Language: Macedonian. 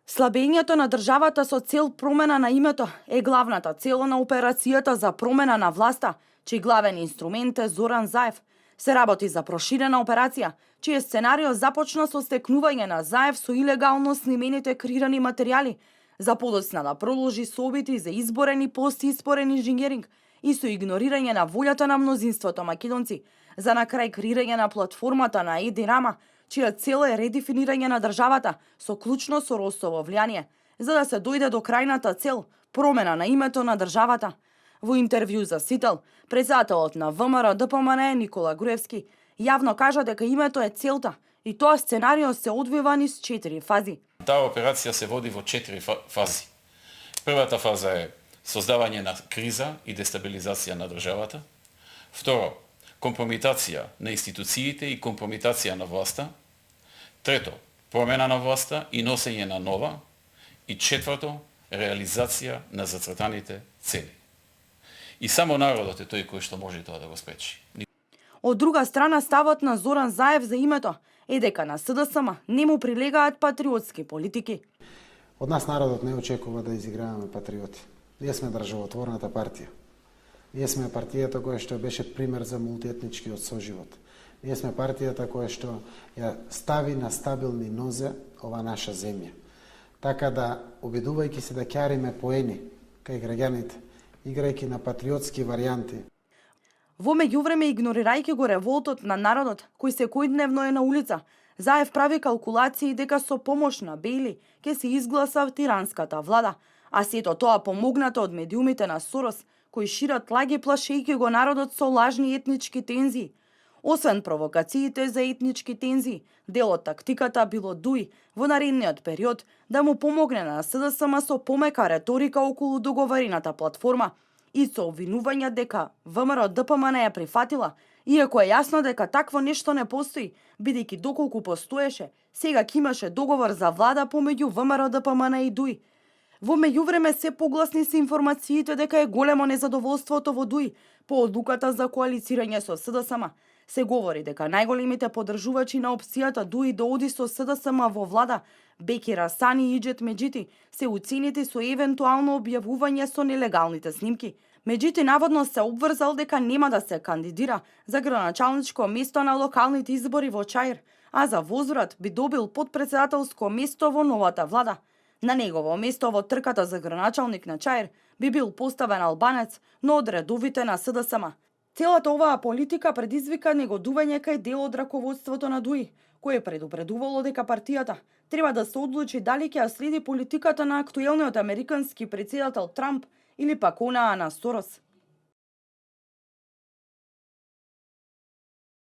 Слабењето на државата со цел промена на името е главната цел на операцијата за промена на власта, чиј главен инструмент е Зоран Заев. Се работи за проширена операција, чиј сценарио започна со стекнување на Заев со илегално снимените креирани материјали, за подоцна да продолжи со обиди за изборен и постизборен инженеринг и со игнорирање на волјата на мнозинството македонци, за на крај креирање на платформата на Еди Рама, чија цел е редефинирање на државата со клучно Соросово влијание, за да се дојде до крајната цел промена на името на државата. Во интервју за Сител, председателот на ВМРО ДПМН Никола Груевски јавно кажа дека името е целта и тоа сценарио се одвива низ 4 фази. Таа операција се води во 4 фази. Првата фаза е создавање на криза и дестабилизација на државата. Второ, компрометација на институциите и компрометација на власта. Трето, промена на власта и носење на нова. И четврто, реализација на зацртаните цели. И само народот е тој кој што може тоа да го спречи. Од друга страна, ставот на Зоран Заев за името е дека на СДСМ не му прилегаат патриотски политики. Од нас народот не очекува да изиграваме патриоти. Ние сме државотворната партија. Ние сме партијата која што беше пример за мултиетничкиот соживот. Ние сме партијата која што ја стави на стабилни нозе ова наша земја. Така да, обидувајќи се да ќариме поени кај граѓаните, играјќи на патриотски варијанти. Во меѓувреме, игнорирајќи го револтот на народот, кој секојдневно е на улица, Заев прави калкулации дека со помош на Бејли ќе се изгласа тиранската влада, а сето тоа помогнато од медиумите на Сорос, кои шират лаги плашејќи го народот со лажни етнички тензии. Освен провокациите за етнички тензии, дел од тактиката било Дуј во наредниот период да му помогне на СДСМ со помека реторика околу договорената платформа и со обвинување дека ВМРО ДПМН ја прифатила, иако е јасно дека такво нешто не постои, бидејќи доколку постоеше, сега ќе имаше договор за влада помеѓу ВМРО ДПМН и Дуј. Во меѓувреме се погласни се информациите дека е големо незадоволството во Дуј по одлуката за коалицирање со СДСМ. Се говори дека најголемите поддржувачи на опцијата Дуј да оди со СДСМ во влада, Беки Расани и Иџет Меджити, се уценети со евентуално објавување со нелегалните снимки. Меджити наводно се обврзал дека нема да се кандидира за градоначалничко место на локалните избори во Чаир, а за возврат би добил подпредседателско место во новата влада. На негово место во трката за градоначалник на Чаир би бил поставен албанец, но од редовите на СДСМ. Целата оваа политика предизвика негодување кај дел од раководството на Дуј, кое предупредувало дека партијата треба да се одлучи дали ќе ја следи политиката на актуелниот американски претседател Трамп или пак онаа на Сорос.